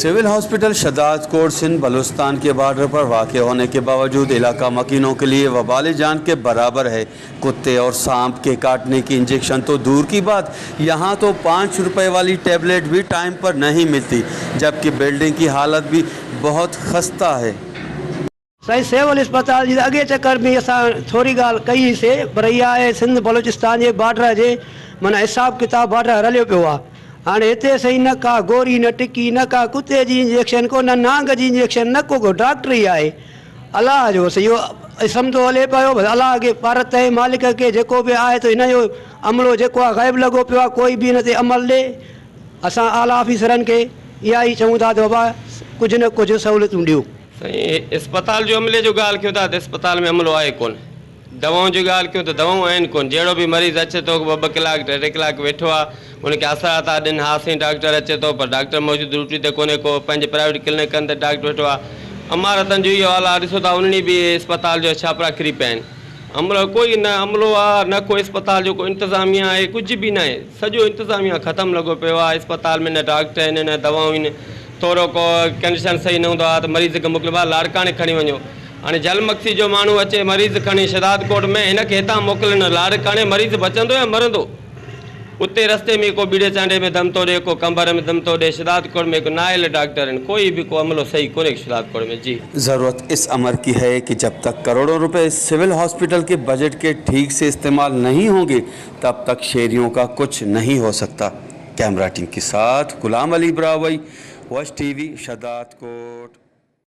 Civil hospital Shahdadkot Sindh Balochistan के border पर वाक़ होने के बावजूद इलाका मकीनों के लिए वबाल जान के बराबर है। कुत्ते और सांप के काटने की इंजेक्शन तो दूर की बात, यहाँ तो 5 रुपए वाली टैबलेट भी टाइम पर नहीं मिलती, जबकि बिल्डिंग की हालत भी बहुत खस्ता है। سائين سول اسپتال جي ته اڳي چڪر ۾ اسان ٿوري ڳالهه ڪئي هئي سي پر اها آهي سنڌ بلوچستان جي بارڊر جي معنيٰ حساب ڪتاب بارڊر رليو پيو آهي هاڻي هتي سائين نه ڪا گوري نه ٽڪي نه ڪا ڪتي جي انجيڪشن ڪو نه نانگ جي انجيڪشن نه ڪو ڊاڪٽر ئي آهي الله جو بس اهو اسم ٿو هلي پيو بس الله کي پارت ۽ مالڪ کي جيڪو به آهي ته هن جو عملو جيڪو آهي غائب لڳو پيو آهي ڪوئي به هن تي عمل ڏي اسان اعليٰ آفيسرن کي اها ئي چئون ٿا ته بابا ڪجهه نه ڪجهه سهولتون ڏيو. سائين اسپتال جو عملي جو ڳالهه ڪيون ٿا ته اسپتال ۾ عملو آهي ڪونه، دوائن جي ڳالهه ڪيون ته دوائون آهن ڪونه، جهڙو به مريض اچي ٿو ٻه ٻه ڪلاڪ ٽي ٽي ڪلاڪ ويٺو آهي ان کي آسرا ٿا ڏين ها سائين ڊاڪٽر اچي ٿو پر ڊاڪٽر موجود ڊيوٽي تي ڪونهي ڪو پنهنجي پرائيويٽ ڪلينڪن تي ڊاڪٽر ويٺو آهي عمارتن جو اهو حال آهي ڏسو ٿا انهن به اسپتال جو ڇاپرا ڪري پيا آهن عملو ڪوئي نه عملو آهي نه ڪو اسپتال جو ڪو انتظاميا آهي ڪجهه به ناهي سڄو انتظاميا ختم لڳو پيو آهي اسپتال ۾ نه ڊاڪٽر آهن نه دوائون آهن ٿورو ڪو ڪنڊيشن صحيح نه هوندو آهي ته مريض کي موڪلبو آهي لاڙڪاڻي کڻي وڃو. هاڻي جل مگسي جو ماڻهو اچي مريض کڻي شهدادڪوٽ ۾ هن کي هتان موڪلن لاڙڪاڻي مريض بچندو يا مرندو؟ اتي رستي ۾ ڪو ٻيڙي چانڊيي ۾ دم ٿو ڏي ڪو قمبر ۾ دم ٿو ڏي شهدادڪوٽ ۾ هڪ نااهل ڊاڪٽر آهن ڪوئي به ڪو عملو صحيح ڪونهي شهدادڪوٽ ۾ جي. ضرورت اس امر ڪي هي ڪي جب تڪ ڪروڙون روپي سول هاسپيٽل ڪي بجٽ ڪي ٺيڪ سي استعمال نهين هونگي تب تڪ شهريون ڪا ڪڇ نهين هو سڪتا. ڪئميرا ٽيم ڪي ساٿ Ghulam Ali Brohi, Wash T V, Shahdadkot.